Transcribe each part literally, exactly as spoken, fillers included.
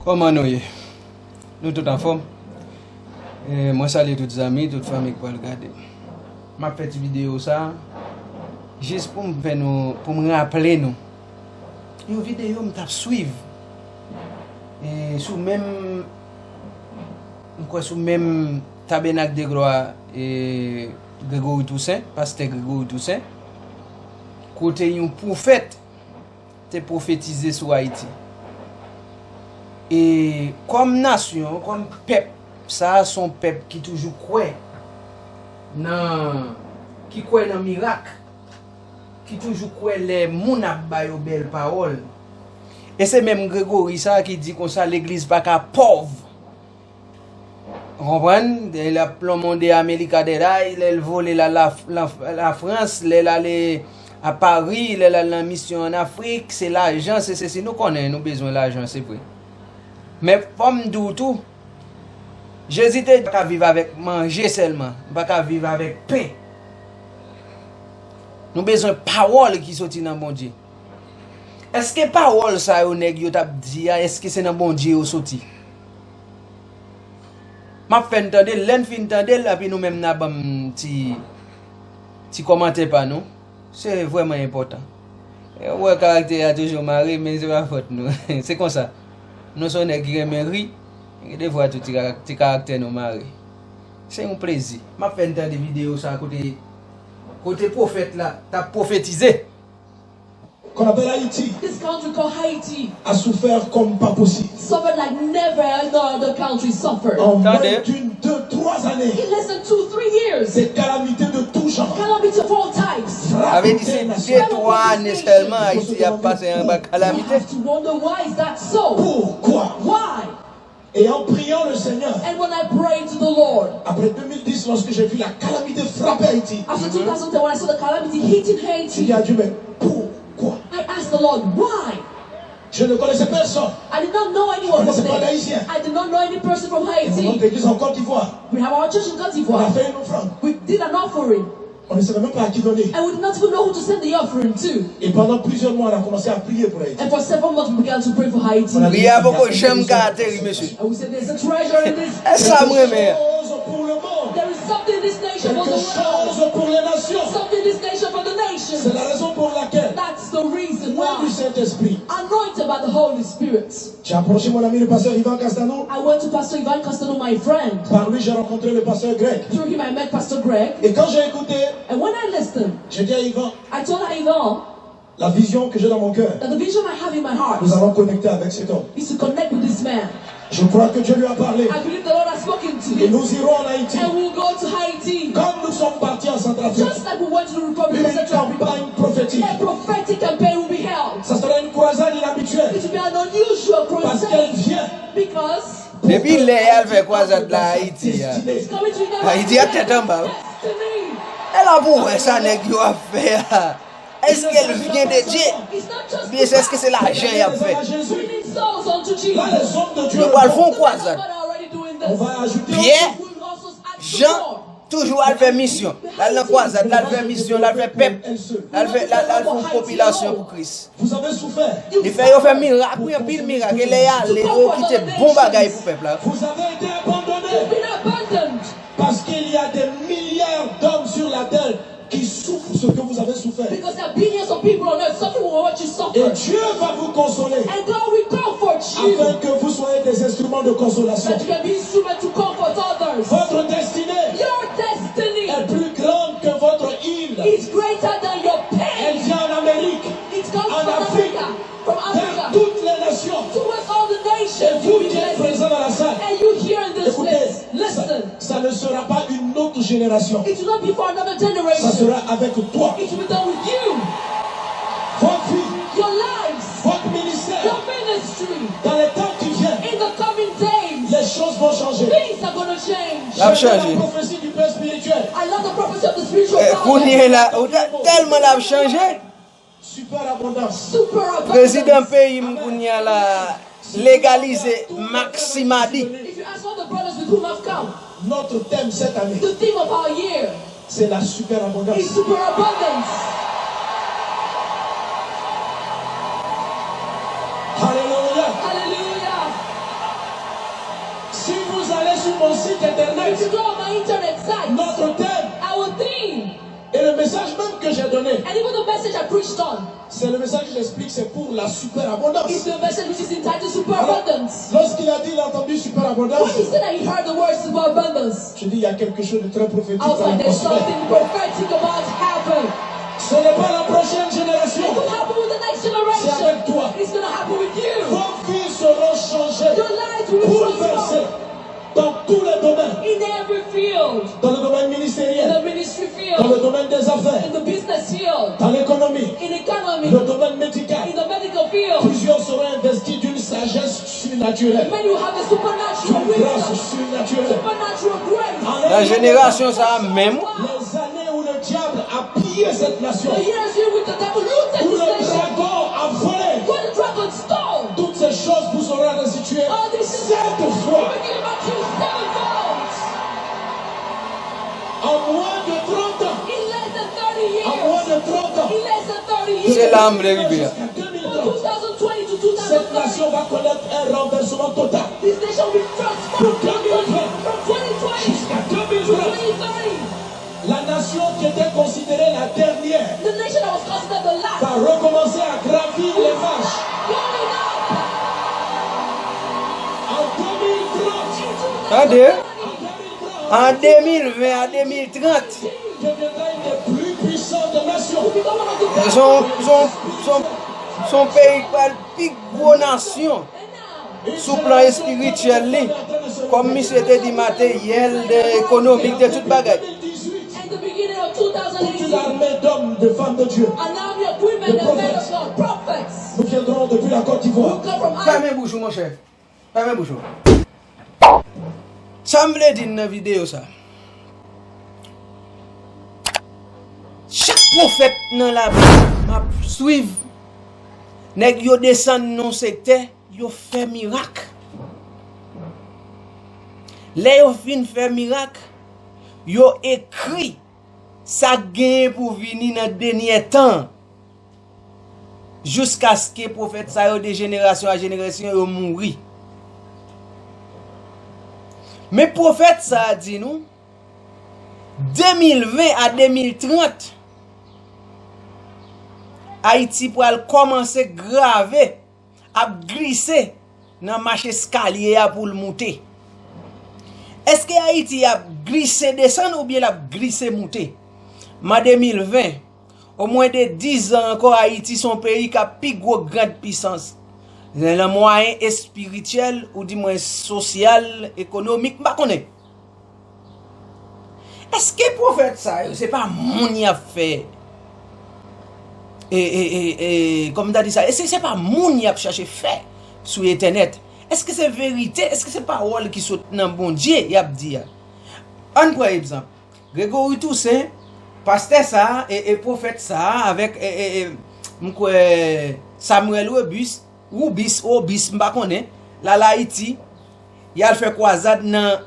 Kòman nou ye? Nou tout anfòm? E, mwen salye tout zanmi, tout fanmi k pral gade. M ap fè ti videyo sa a jis pou m fè nou, pou m raple nou yon videyo m t ap swiv. E, sou menm, m kwè sou menm Tabènak de Glwa, e, Gregory Toussaint, pastè Gregory Toussaint, kote yon pwofèt te pwofetize sou Ayiti. E kòm nasyon, kòm pèp, sa a se yon pèp ki toujou kwè nan, ki kwè nan mirak, ki toujou kwè lè moun ap ba yo bèl pawòl. E se menm Gregory sa a ki di konsa legliz pa ka pòv. Ou konprann? Lè l ap lonmonde America Dead Eye, lè l vole l al la, la, Lafrans, lè l ale a Pari, lè l al nan misyon ann Afrik, se lajan, se sesi. Nou konnen, nou bezwen lajan, se vre. Men fò m di w tou, Jezi te di, "M pa ka viv avèk manje sèlman, m pa ka viv avèk pen." Nou bezwen pawòl ki soti nan Bondye. Èske pawòl sa yo nèg yo t ap di a, èske se nan Bondye yo soti? M ap fè n tande l, lè n fin tande l, epi nou menm n a ban m ti, ti kòmantè pa nou. Se vrèman enpòtan. E, ou wè karaktè a toujou mare, men se pa fòt nou. Se konsa. Nou se yon nèg ki renmen ri, gen de fwa tou ti kara-, ti karaktè nou mare. Se yon plezi. M ap fè n tande videyo sa kote, kote pwofèt la t ap pwofetize. Qu'on appelle Haïti, this country called Haiti, a souffert comme pas possible. Suffered like never no other country suffered. En moins d'une, deux, trois années, in less than two, three years, des calamités de tout genre. Calamity of all types. Sa vle di se de twa ane sèlman Ayiti ap pase anba kalamite. We have to wonder why is that so? Pourquoi? Why? Et en priant le Seigneur, and when I prayed to the Lord, après deux mille dix, lorsque j'ai vu la calamité frapper Haïti, after two thousand ten, when I saw the calamity hitting Haiti, j'ai dit à Dieu, "Mais pourquoi?" I asked the Lord, "Why?" Je ne connaissais personne. I did not know anyone from there. Je ne connaissais pas d'Haïtien. I did not know any person from Haiti. Et mon église en Côte d'Ivoire. We have our church in Côte d'Ivoire. On a fait une offrande. We did an offering. On ne savait même pas à qui donner. And we did not even know who to send the offering to. Et pendant plusieurs mois, on a commencé à prier pour Haïti. And for several months, we began to pray for Haiti. Priyè a poko janm ka ateri, mesye. And we said, "There's a treasure in this." E sa m renmen an. Quelque chose pour le monde. There is something in this nation for the world. Quelque chose pour les nations. Something in this nation for the nations. C'est la raison pour laquelle, that's the reason why, oint du Saint-Esprit, anointed by the Holy Spirit. J'ai approché mon ami le pasteur Ivan Castano. I went to Pastor Ivan Castano, my friend. Par lui, j'ai rencontré le pasteur Greg. Through him, I met Pastor Greg. Et quand j'ai écouté, and when I listened, j'ai dit à Ivan, I told Ivan, la vision que j'ai dans mon cœur, that the vision I have in my heart, nous allons connecter avec cet homme, is to connect with this man. Je crois que Dieu lui a parlé. I believe the Lord has spoken to him. Et nous irons en Haïti. And we'll go to Haiti. Comme nous sommes partis en Centrafrique. Just like we went to the Republic of Central Africa. Une campagne prophétique. A prophetic campaign will be held. Ça sera une croisade inhabituelle. It will be an unusual crusade. Parce qu'elle vient. Because. Depi lè y al fè kwazad la Ayiti a, it's coming to Ayiti ap tèt anba wi. Destiny. E la pou wè sa nèg yo ap fè a. Èske l vyen de Dye? Oubyen se, èske se lajan y ap fè? Winning souls unto Jesus. Là, les hommes de Dieu, yo pral fè yon kwazad. Pyè, Jan, toujou al fè misyon. L al nan kwazad, l al fè misyon, l al fè pèp. L al fè, l al, l al fè yon popilasyon pou Kris. Vous avez souffert. Li fè yo fè mirak, wi, anpil mirak. E lè y ale, yo kite bon bagay pou pèp la. Vous avez été abandonnés. You've been abandoned. Parce qu'il y a des milliards d'hommes sur la terre qui souffrent ce que vous avez souffert. Because there are billions of people on earth suffering what you suffered. Et Dieu va vous consoler. And God will comfort you. Afin que vous soyez des instruments de consolation. That you can be instrument to comfort others. Votre destinée, your destiny, est plus grande que votre île. Is greater than your pain. Elle vient en Amérique, en Afrique, en Africa, from Africa, vers toutes les nations. Towards all the nations. Et vous qui êtes présents dans la salle, and you here in this place, écoutez, listen. Ça, ça ne sera pas une autre génération. It will not be for another generation. Ça sera avec toi. It will be done with you. Votre vie, your lives, votre ministère, your ministry, dans les temps qui viennent, in the coming days, les choses vont changer. Things are gonna change. L ap chanje. J'aime la prophétie du Père spirituel. I love the prophecy of the spiritual father. Kounye a la, ou tè-, tèlman l ap chanje. Superabondance. Prezidan peyi m kounye a la legalize Maxi Madi. If you ask all the brothers with whom I've come, notre thème cette année, the theme of our year, c'est la superabondance. Is superabundance. Hallelujah. Hallelujah. site internet, notre thème et le message même que j'ai donné, c'est le message que j'explique, c'est pour la superabondance. Is the message which is entitled Superabundance. Lorsqu'il a dit, il a entendu superabondance, when he said that he heard the word superabundance, je dis, il y a quelque chose de très prophétique dans l'atmosphère. I was like, there's something prophetic about to happen. Ce n'est pas la prochaine génération. It will happen with the next generation. C'est avec toi. It's gonna happen with you. Vos vies seront changées, bouleversées. Your life will be transformed. Dans tous les domaines. In every field. Dans le domaine ministériel. In the ministry field. Dans le domaine des affaires. In the business field. Dans l'économie. In economy. Le domaine médical. In the medical field. Plusieurs seront investis d'une sagesse surnaturelle. Many will have a supernatural wisdom. D'une grâce surnaturelle. Supernatural grace. Nan jenerasyon sa a menm, les années où le diable a pillé cette nation, the years in which the devil looted this nation, où le dragon a volé, where the dragon stole, toutes ces choses vous seront restituées sept fois. All these things will be given back to you sevenfold. En moins de trente ans. In less than thirty years. En moins de trente ans. In less than thirty years. Se la m vle rive a. Jusqu'à deux mille trente. From two thousand twenty to two thousand thirty. Cette nation va connaître un renversement total. This nation will be transformed. Pour deux mille trente. From twenty twenty jusqu'à deux mille trente. To twenty thirty. La nation qui était considérée la dernière, the nation that was considered the last, va recommencer à gravir les marches. Going up. En deux mille trente, tande, en deux mille trente, an de mil ven a de mil trant, deviendra une des plus puissantes nations. Se yon, se yon, se yon, se yon peyi k pral pi gwo nasyon. Sou plan espirityèl li, kòm misye te di materyèl, de ekonomik, de tout bagay. And the beginning of two thousand eighteen. Toute une armée d'hommes, de femmes de Dieu, an army of women and men of God, prophets. Nous viendrons depuis la Côte d'Ivoire. Who come from Ivory. Fèmen bouch ou, monchè. Fèmen bouch ou. Sa m vle di n nan videyo sa. Chak pwofèt nan Labib m ap swiv, nèg yo desann nan yon sektè, yo fè mirak. Lè yo fin fè mirak, yo ekri sa k genyen pou vini nan dènyè tan an, jiskaske pwofèt sa yo, de jenerasyon a jenerasyon, yo mouri. Men pwofèt sa a di nou, de mil ven a de mil trant, Ayiti pral kòmanse grave, ap glise nan mach eskalye a pou l moute. Èske Ayiti ap glise desann oubyen l ap glise moute? Mande mil ven, omwen de diz an ankò, Ayiti se yon peyi k ap pi gwo grand pisans. Nan mwayen espirityèl, oudimwen sosyal, ekonomik, m pa konnen. Èske pwofèt sa yo, se pa moun y ap fè? E, e, e, e, kòman m ta di sa? Èske se pa moun y ap chache fè sou entènèt? Èske se verite? Èske se pawòl ki sot nan Bondye y ap di a? Ann pran egzanp. Gregory Toussaint, pastè sa a, e, e pwofèt sa a, avèk, e, e, e, m kwè, Samuel Rubis, Woubis, Wobis, m pa konnen, l al Ayiti, y al fè kwazad nan,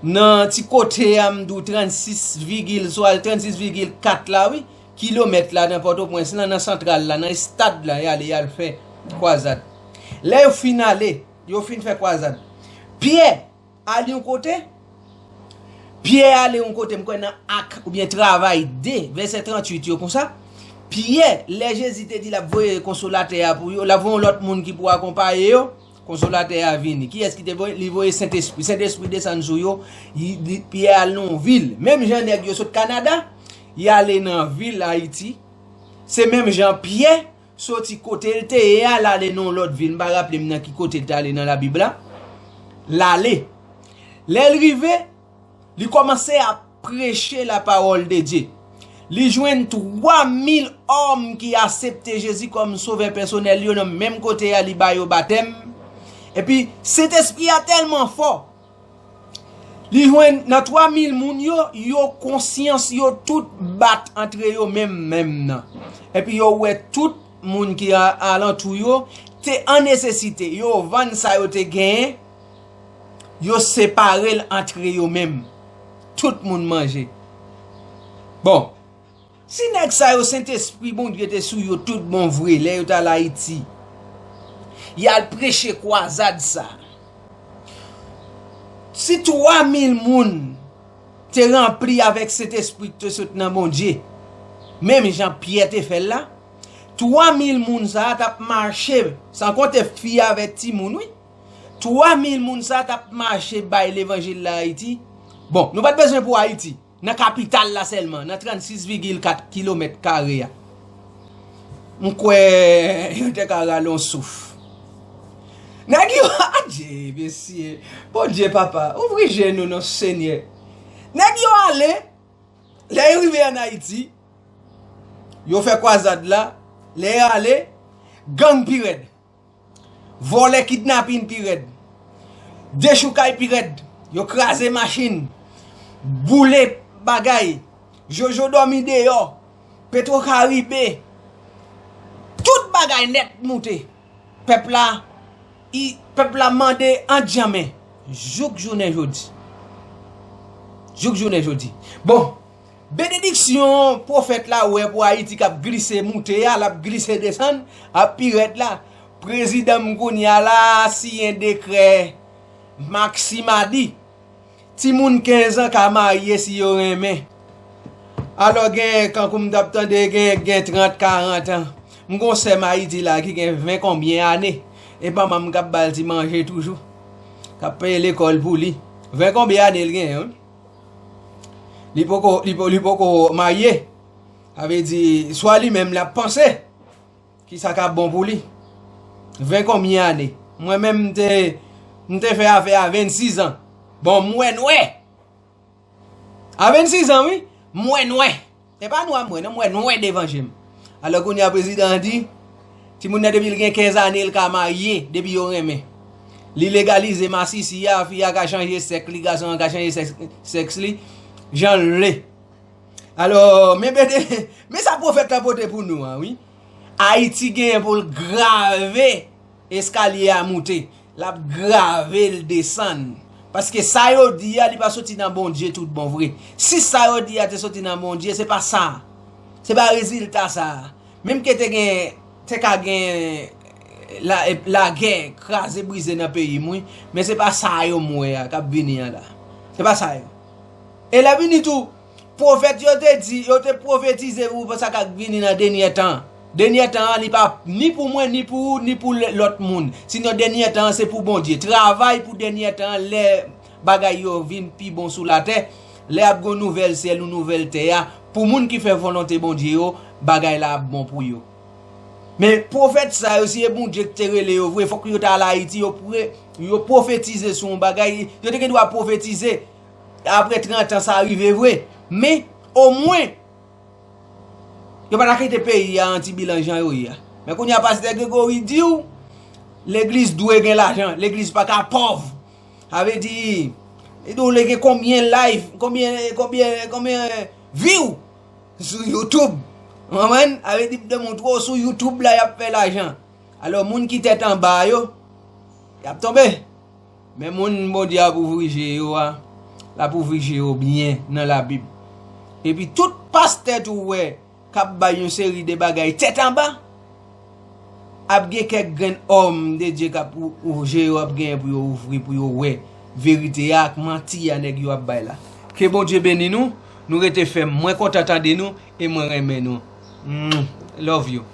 nan ti kote a, m di w trannsis vigil, swa trannsis vigil kat la, wi, kilomèt la, nan Pòtoprens lan, nan Santral la, nan estad la, y ale, y al fè kwazad. Lè yo fin ale, yo fin fè kwazad, Pyè al yon kote, Pyè ale yon kote, m kwè nan Ak oubyen Travay de, vèsè tranntuit yo konsa. Pyè, lè Jezi te di l ap voye Konsolatè a pou yo, l ap voye yon lòt moun ki pou akonpaye yo, Konsolatè a vini. Kiyès ki te voye? Li voye Sentespri. Sentespri desann sou yo, y-, li, Pyè al nan yon vil. Menm jan nèg yo sot Kanada, y ale nan vil Ayiti. Se menm jan Pyè soti kote l te ye a, l ale nan yon lòt vil. M pa raple m nan ki kote l t ale nan Labib la. L ale. Lè l rive, li kòmanse ap preche la parole de Dieu. Li jwenn twa mil òm ki aksepte Jezi kòm sovè pèsonèl yo nan menm kote a, li ba yo batèm. Epi, Sentespri a tèlman fò, li jwenn nan twa mil moun yo, yo konsyans yo tout bat antre yo menm, menm nan. Epi yo wè tout moun ki a-, alantou yo te an nesesite. Yo vann sa yo te genyen, yo separe l antre yo menm. Tout moun manje. Bon, si nèg sa yo, Sentespri Bondye te sou yo tout bon vre, lè yo t al Ayiti, y al preche kwazad sa. Si twa mil moun te ranpli avèk Sentespri ki te sot nan Bondye, menm jan Pyè te fè l la, twa mil moun sa a t ap mache, san konte fi avèk timoun, wi. Twa mil moun sa a t ap mache bay levanjil la Ayiti. Bon, nou pa t bezwen pou Ayiti. Nan kapital la sèlman, nan trannsis vigil kat kilomèt kare a, m kwè yo te ka rale yon souf. Nèg yo, adje, mesye, Bondye papa, ouvri je nou non, Senyè. Nèg yo ale, lè yo rive ann Ayiti, yo fè kwazad la, lè yo ale, gang pi rèd. Vòlè, kidnapin pi rèd. Dechoukay pi rèd. Yo kraze machin. Boule bagay. Jojo dòmi deyò. Petwokaribe. Tout bagay nèt moute. Pèp la, i, pèp la mande andjanmen. Jouk jounen jodi. Jouk jounen jodi. Bon, benediksyon pwofèt la wè pou Ayiti k ap glise moute a, l ap glise desann, ap pi rèd la. Prezidan m kounye a la siyen dekrè Maxima di, timoun kenz an ka marye si yo renmen. Alò, gen, kankou m t ap tande, gen, gen trant, karant an. M gon sè m Ayiti la ki gen ven konbyen ane. E manman m k ap ba l ti manje toujou. K ap peye lekòl pou li. Ven konbyen ane l genyen, wi? Li poko, li po-, li poko marye. Sa vle di, swa li menm l ap panse. Kisa k ap bon pou li? Ven konbyen ane? Mwen menm, m te, m te fè afè a vennsis an. Bon, m wè nwè. A vennsis an, wi, m wè nwè. E pa nwa m wè, non, m wè nwè devan je m. Alò, kounye a, prezidan an di, timoun nan, depi l gen kenz ane, l ka marye, depi yo renmen. Li legalize masisi a, fi a ka chanje sèks li, gason an ka chanje sèks, sèks li, jan l vle. Alò, men bede, men sa pwofèt la pote pou nou an, wi. Ayiti genyen pou l grave eskalye a moute, l ap grave l desann. Paske sa yo di a, li pa soti nan Bondye tout bon vre. Si sa yo di a te soti nan Bondye, se pa sa. Se pa rezilta sa. Menm ke te gen, te ka gen la, lagè, kraze brize nan peyi m, wi. Men se pa sa yo m wè a k ap vini an la. Se pa sa yo. E lè vini tou, pwofèt yo te di, yo te pwofetize pou sa k ap vini nan dènye tan. Dènye tan an, li pa ni pou mwen, ni pou ou, ni pou lè-, lòt moun. Sinon, dènye tan an, se pou Bondye. Travay pou dènye tan an, lè bagay yo vin pi bon sou latè, lè ap gon nouvèl syèl ou nouvèl tè a, pou moun ki fè volonte Bondye yo, bagay la ap bon pou yo. Men pwofèt sa yo, si e Bondye ki te rele yo vre, fòk yo t al Ayiti, yo pre-, yo pwofetize sou yon bagay, yo te gen dwa pwofetize, apre trant an sa rive vre. Men, omwen, yo pa ta kite peyi a an ti bilan jan yo ye a. Men kounye a, pastè Gregory di w, legliz dwe gen lajan, legliz pa ka pòv. Sa vle di, li di w li gen konbyen live, konbyen, konbyen, konbyen view sou YouTube. Ou konprann? Sa vle di, m te montre w sou YouTube la, y ap fè lajan. Alò, moun ki tèt anba yo, y ap tonbe. Men moun Bondye ap ouvri je yo a, l ap ouvri je yo byen nan Labib. Epi tout pastè tou wè k ap bay yon seri de bagay tèt anba, ap gen kèk grenn òm de Dye k ap ou-, ou-, je yo ap genyen pou yo ouvri, pou yo wè verite a ak manti a nèg yo ap bay la. Ke Bondye beni nou, nou rete fèm. Mwen kontan tande nou e mwen renmen nou. Mm, love you.